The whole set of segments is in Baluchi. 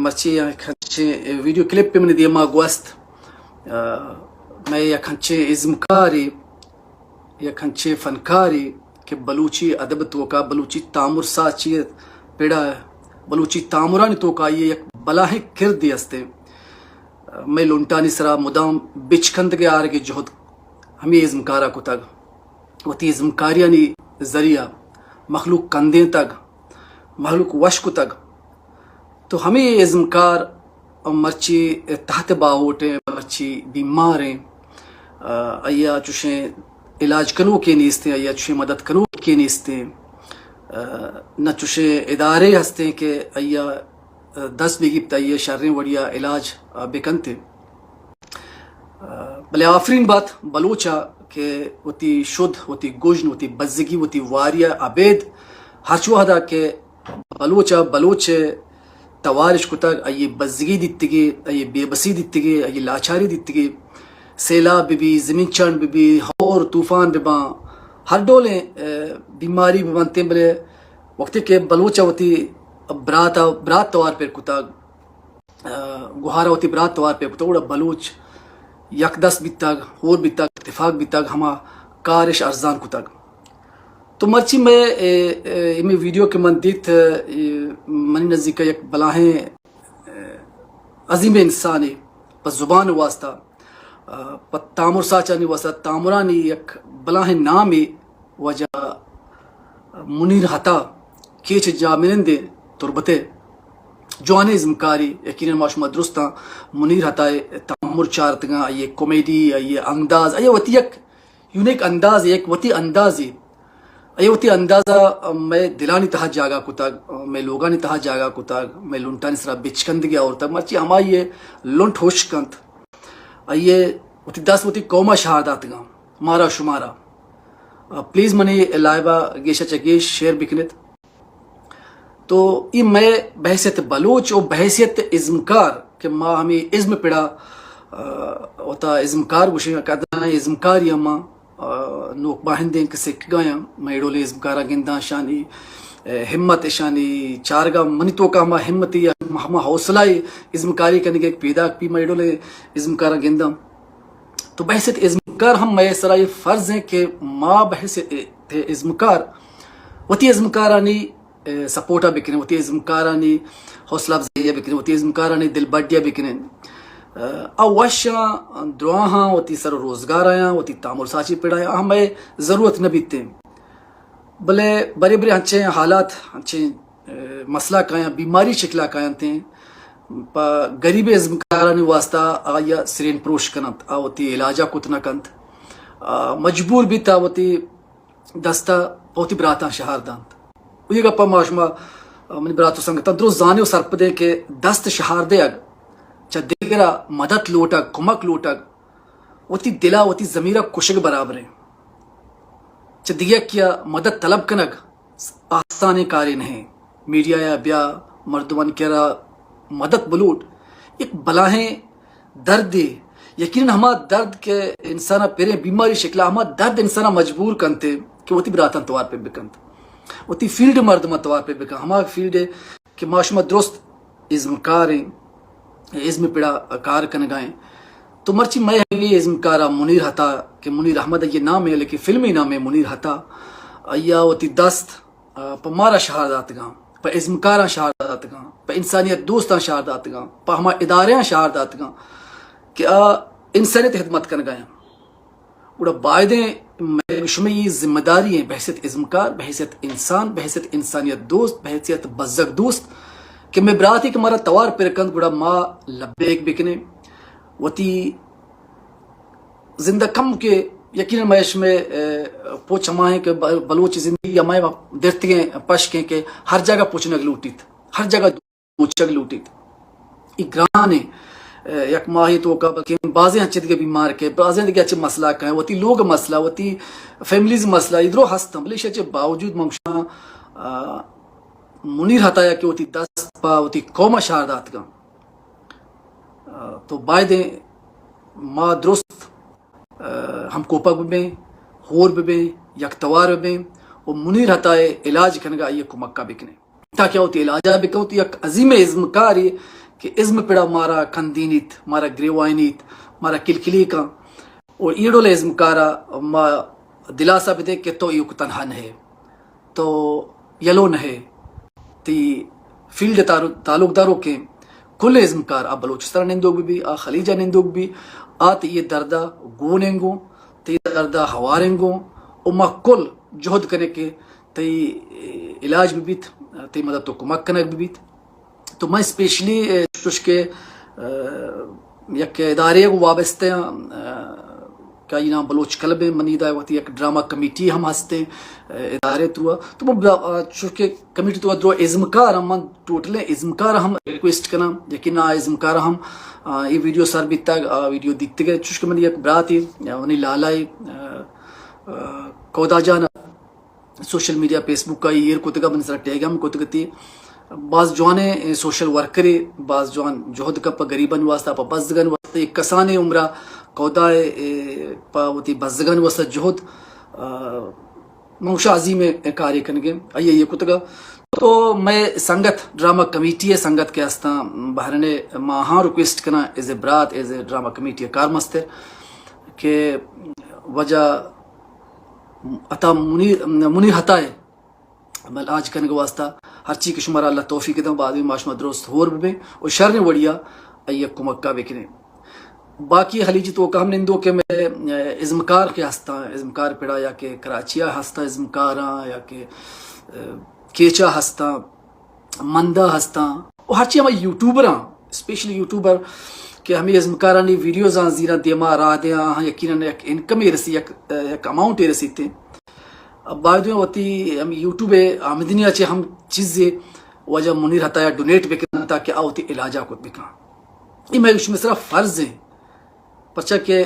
مرچی یک انچیں ویڈیو کلپے منی دیما گوست، آ، مئے یک انچیں ازمکارے، یک انچیں فنکارے کہ بلوچی ادب توکا، بلوچی تامر ساچی پڑا، بلوچی تامرانی توکا آئی یک بلاہیں کردے استیں۔ مئے لنٹانی سرا مدام بچکندگے آرگے جہد ہمے ازمکارا کتگ۔ وتی ازمکاریانی ذریعہ مخلوق کندینتگ، مخلوق وش کتگ۔ تو ہمے ازمکار مرچی تحت باہوٹیں، مرچی بیماریں، آ، آئیا چوشیں علاج کنوکے نیستیں، آئیا چوشیں مدد کنوکے نیستیں، آ، نہ چوشیں ادارے ہستیں کہ آئیا دست بگیپت، آئیا شریں وڑیا علاج، آ، بکنت۔ آ، بلے آفرین بات بلوچا کہ وتی شد، وتی گژن، وتی بزگی، وتی واریا ابید ہرچ وہدا کہ بلوچا بلوچ توارش کتگ، آئی بزگی دیتگی، آئی بے بسی دیتگی، آئی لاچاری دیتگی، سیلاب ببی، زمین چنڈ ببی، ہور طوفان بباں، ہر ڈولیں، آ، بیماری ببنتیں، بلے وقتی کہ بلوچا وتی برات، برات توار پر کتگ، آ، گوہارا وتی برات توار پہ کتگ، گڑا بلوچ یک دست بیتگ، ہور بیتگ، اتفاق بیتگ، ہما کارش ارزان کتگ۔ تو مرچی مئے، اے، اے، ہمے ویڈیو کہ من دیت، اے، منی نزیکا یک بلاہیں، اے، عظیم انسانے پہ زبان واسطہ، آ، پہ تامر ساچانی واسطہ، تامرانی یک بلاہیں نامے واجہ منیر عطا، کیچ جاہ منندیں تربت ءِ جوانیں ازمکارے، یقیناً ما شما درستاں منیر عطا ءِ تامر چارتگاں، آئی ءِ کامیڈی، آئی ءِ انداز، آئی ءِ وتی یک یونیک اندازے، یک وتی اندازے، آئی ءِ وتی اندازا مئے دلانی تہا جاگہ کتگ، مئے لوگانی تہا جاگہ کتگ، مئے لنٹانی سرا بچکندگے آورتگ، مرچی ہمائی ءِ لنٹ ہشک انت۔ آئی ءَ وتی دست وتی قوم ءَ شہار داتگاں، مارا شمارا۔ آ، پلیز منی لائیو ءَ گیش ءَ چہ گیش شیئر بکنت۔ تو اے مئے بحیثیت بلوچ و بحیثیت ازمکار کہ ما ہمے ازم پڑا، آ، وتا ازمکار گوشیں، قدریں ازمکاری ہم ما، آ، نوک باہندیں کہ سکگایاں، مئے ڈولیں ازمکاراں گنداں، اشانی، اے، ہمت، اشانی چارگا منی توکا ہما ہمتی، ہما حوصلہ ءِ ازمکاری کنگ ءَ پیداک بی، مئے ڈولیں ازمکاراں گنداں۔ تو بحیثیت ازمکار ہم مئے سرا اے فرض ہیں کہ ما بحیثیت ازمکار وتی ازمکارانی، اے، سپورٹ ءَ بکنیں، وتی ازمکارانی حوصلہ افزائی ءَ بکنیں، وتی ازمکارانی دلبڈی ءَ بکنیں۔ اے، آ وشاں، دراہاں، وتی سر و روزگار آیاں، وتی تامر ساچی پڑ آیاں، آ مئے ضرورت نہ بیتیں۔ بلے برے برے انچیں حالات، انچیں، اے، مسئلہ کایاں، بیماری شکلا کایاں تیں، پہ غریب ازمکارانی واسطہ آیا سرین پروش کننت، آ وتی علاجا کت نہ کنت، آ مجبور بیت آ وتی دستا پہ وتی براتاں شہار دنت۔ و یہ گپا ما شما، آ، منی برات و سنگتاں درست زانے و سرپدیں کہ دست شہار دیگ چہ دگرا مدد لوٹگ، کمک لوٹگ، وتی دلا، وتی ضمیرا کشگ برابریں۔ چہ دگہ یکیا مدد طلب کنگ آسانیں کارے نہ انت۔ میڈیا یا بیا مردمانی کرا مدد بلوٹ، یک بلاہیں دردے۔ یقیناً ہما درد کہ انسانا پریں بیماری شکلا، ہما درد انسانا مجبور کنت کہ وتی براتاں توار پہ بکنت، وتی فیلڈ مردماں توار پہ بکنت، ہما فیلڈ کہ ما شما درست ازمکاریں، ازم پڑا کار کنگائیں۔ تو مرچی مئے ہمے ازمکارا منیر عطا کہ منیر احمد آئی نام ہے، لیکن فلمی نام ہے منیر عطا، آیا وتی دست، آ، پہ مارا شہار داتگاں، پہ ازمکاراں شہار داتگاں، پہ انسانیت دوستاں شہار داتگاں، پہ ہما اداریاں شہار داتگاں کہ آ انسانیت خدمت کنگائیں۔ گڑا بایدیں مئے شمئے اے ذمہ داری ایں، بحیثیت ازمکار، بحیثیت انسان، بحیثیت انسانیت دوست، بحیثیت بزگ دوست کہ مئے براتے کہ مارا توار پر کنت، گڑا ما لبیک بکنیں۔ وتی زندگ کم کہ یقیناً مئے شمئے، اے، پوچ ہما ایں کہ ب-، بلوچ زندگی ہمائیں درتگیں پشکیں کہ ہر جاگہ پوچنگ لوٹیت، ہر جاگہ پوچگ لوٹیت۔ اے گران ایں، اے، یک ماہے توکا بلکیں بازیں انچیں دگہ بیمار کئے، بازیں دگہ انچیں مسئلہ کئے، وتی لوگ مسئلہ، وتی فیملیز مسئلہ، اے درو ہست انت، بلے ایشی چہ باوجود من گوشاں، آ، منیر عطایا کہ وتی دست پہ وتی قوما شہار داتگاں۔ آ، تو بایدیں ما درست، آ، ہمکوپگ ببیں، ہور ببیں، یک توار ببیں و منیر عطائے علاج کنگا آئی کمکا بکنیں۔ تاکہ وتی علاجا بکن، وتی یک عظیم ازمکارے کہ ازم پڑا مارا کندینیت، مارا گریوائینیت، مارا کلکلی کن۔ و ای ڈول ازمکارا ما دلاسا بدے کہ تو ایوک تنہا نہ ئے، تو یلو نہ ئے، تئی فیلڈ تعلق دارو کہ کل ازمکار، آ بلوچستان نندوک بہ بی، آ خلیجا نندوک بی، آ تئی اے دردا گون انگو، تئی دردا ہوار انگو، و ما کل جہد کنے کہ تئی علاج بہ بیت، تئی مدد و کمک کنگ بہ بیت۔ تو من اسپیشلی، اے، چوش کہ، اے، یک ادارے گو وابستہ ہاں، اے، کہ آئی نام بلوچ کلب ہیں، منی دا وتی یک ڈرامہ کمیٹی ہم ہستے، اے، ادارے تروا۔ تو من بلا-، اے، چوش کہ کمیٹی تروا درو ازمکار ہم، من ٹوٹل ازمکار ہم ریکویسٹ کناں، یقینا ازمکار ہم، اے، یہ ویڈیو سر بیتگ، آ ویڈیو دیتگ ہے، چوش کہ منی یک براتے، اے، منی لالا ہے، اے، اے، کودا جان، سوشل میڈیا، فیس بک ء ایر کتگ ء، منی سرا ٹیگ ہم کتگ اتی۔ باز جوانیں سوشل ورکرے، باز جوان جہد کپ پہ گریبانی واسطہ، پہ بزگانی واسطہ، یک کسانیں عمرا کودا ء پہ وتی بزگانی واسطہ جہد، آ، من گوشاں عظیمیں کارے کنگے، آئی ء ایر کتگ ء۔ تو مئے سنگت، ڈرامہ کمیٹی ء سنگت کہ ہستاں، بحرین ء، ما ہاں ریکویسٹ کناں، as a Barat, as a drama committee ء کارمستر کہ وجہ عطا منیر، منیر عطا ء علاج کنگ واسطہ ہرچی کہ شمارا اللہ توفیق دنت، بعد ما شما درست ہور ببیں و شریں وڑیا آئی ء کمکا بکنیں۔ باقی خلیجی توکا ہم نندوکیں مئے ازمکار کہ ہستاں، ازمکار پڑا یا کہ کراچی ء ہستاں ازمکاراں یا کہ، اے، کیچا ہستاں، مندا ہستاں، و ہرچی ہمے یوٹیوبراں، اسپیشلی یوٹیوبر کہ ہمے ازمکارانی ویڈیوزاں زیراں دیما راہ دیاں، آہاں یقیناً یک انکمے رسی، یک، یک اماؤنٹے رسیت۔ باید وتی ہم یوٹیوب آمدنی ء چہ ہم چیزے واجہ منیر عطا ء ڈونیٹ بکنن تاکہ آ وتی علاجا کت بکن۔ اے مئے شمئے سرا فرض ہیں، پرچا کہ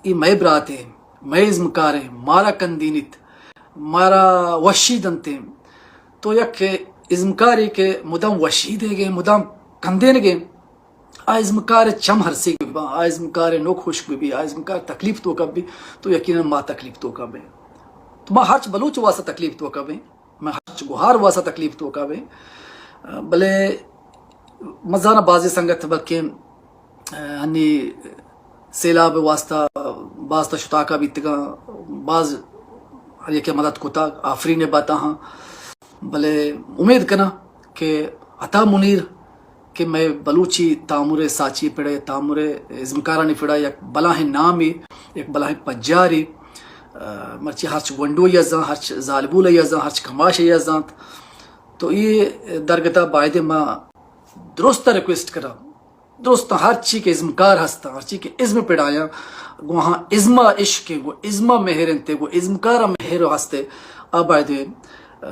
اے مئے برات ہیں، مئے ازمکار ہیں، مارا کندینیت، مارا وشی دنت ہیں۔ تو یک ازمکارے کہ مدام وشی دیگے، مدام کندینگے، آ ازمکار چم ہرسیگ بباں، آ ازمکار نوک ہشک ببی، آ ازمکار تکلیف توکا بی، تو یقیناً ما تکلیف توکا بیں۔ تو ما ہرچ بلوچ واسطہ تکلیف توکا بیں، ما ہرچ گوہار واسطہ تکلیف توکا بیں۔ بلے مزاناں بازیں سنگت بلکیں، اے، ہنی سیلاب واسطہ باز تا شتاکا بیتگاں، باز ہر یکے مدد کتا، آفرین باتاں ہاں۔ بلے امید کناں کہ عطا منیر کہ مئے بلوچی تامر ء ساچی پڑ ء تامر ء ازمکارانی پڑ ء یک بلاہیں نامے، یک بلاہیں پجارے، آ، مرچی ہرچ گونڈو یا زان، ہرچ زالبول یا زان، ہرچ کماش یا زانت۔ تو اے درگت ء باید ما درست ریکویسٹ کناں، درست ہرچی کہ ازمکار ہستاں، ہرچی کہ ازم پڑایاں، گوں ہاں ازما عشق ء، گوں ازما مہر انت ء، گوں ازمکار ء مہر ہست ء، آ باید، آ،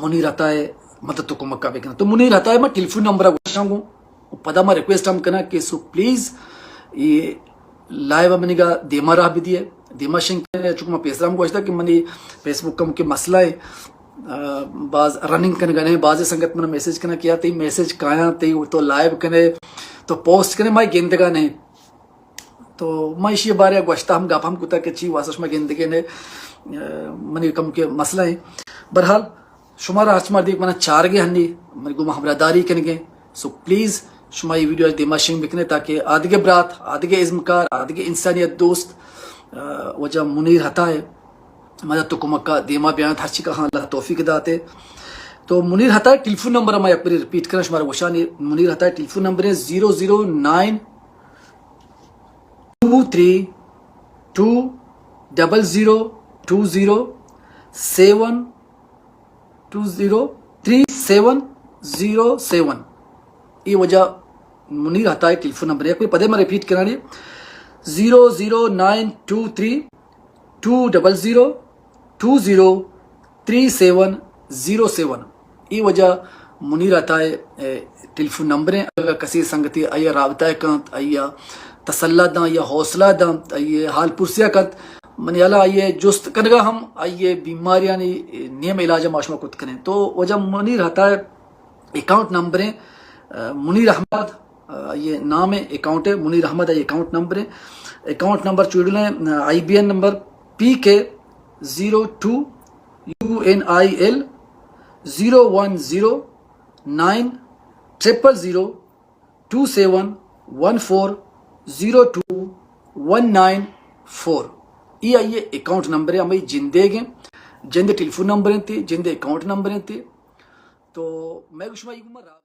منیر عطا ء مدد و کمک ء بکناں۔ تو منیر عطا ء ما ٹیلیفون نمبر ء گوشاں گوں، و پدا ما ریکویسٹ ہم کناں کہ سو پلیز اے لائیو ء منیگا دیما راہ بدیے، دیما شنگ کنے، چونکہ ما پیسرا ہم گوشتا کہ منی فیس بک ہم کہ مسئلہ ہے، آ، باز رننگ کنگا نہیں، بازیں سنگت منا میسج کنا کہ یار تئی میسج کایاں، تئی تو لائیو کنے، تو پوسٹ کنے، ما گندگا نہیں۔ تو ما ایشی بارے گوشتہ ہم گپ ہم کتا کہ چی واسطہ شما گندگے نے، آ، منی کم کے مسئلہ ہیں۔ بہرحال، شمارا ہرچ مردے کہ منا چارگے ہنی، منی گوما ہمراہ داری کنگے۔ سو پلیز، شما اے ویڈیو دیما شنگ بکنے تاکہ آدگے برات، آدگے ازمکار، آدگے انسانیت دوست، آ، واجہ منیر عطا ء مدد تو کمکا دیما بیانت، ہرچی کہ ہاں اللہ توفیق داتے۔ تو منیر عطا ء ٹیلیفون نمبر ما یک بری ریپیٹ کرنا، شمارا گوشانی منیر عطا ء ٹیلیفون نمبر ہے zero zero nine two three two double zero two zero seven two zero three seven zero seven. اے واجہ منیر عطا ء ٹیلیفون نمبر ہے، کوئی پدے ما ریپیٹ کرانی، zero zero nine two three two double zero two zero three seven zero seven. اے واجہ منیر عطا ء، اے، ٹیلیفون نمبر ہیں۔ اگر کسی سنگتی آئی ء رابطہ کنت، آئی ء تسلا داں، آئی ء حوصلہ داں، آئی ء حال پرسیا کنت، منی ہیالا آئی ء جست کنگا ہم آئی ء بیماریانی نیم علاج ما شما کت کنیں۔ تو واجہ منیر عطا ء اکاؤنٹ نمبر ہیں، آ، منیر احمد، آ، یہ نام ہے، اکاؤنٹ ہے، منیر احمد ہے، اکاؤنٹ نمبر ہے۔ اکاؤنٹ نمبر چوڑ لیں، آ، I B N number P K zero two U N I L zero one zero nine triple zero two seven one four zero two one nine four. ای آئی اکاؤنٹ نمبر ہے، ہمیں جندے گے، جند ٹیلیفون نمبر ہیں تے، جند اکاؤنٹ نمبر ہیں تے۔ تو میں کچھ میں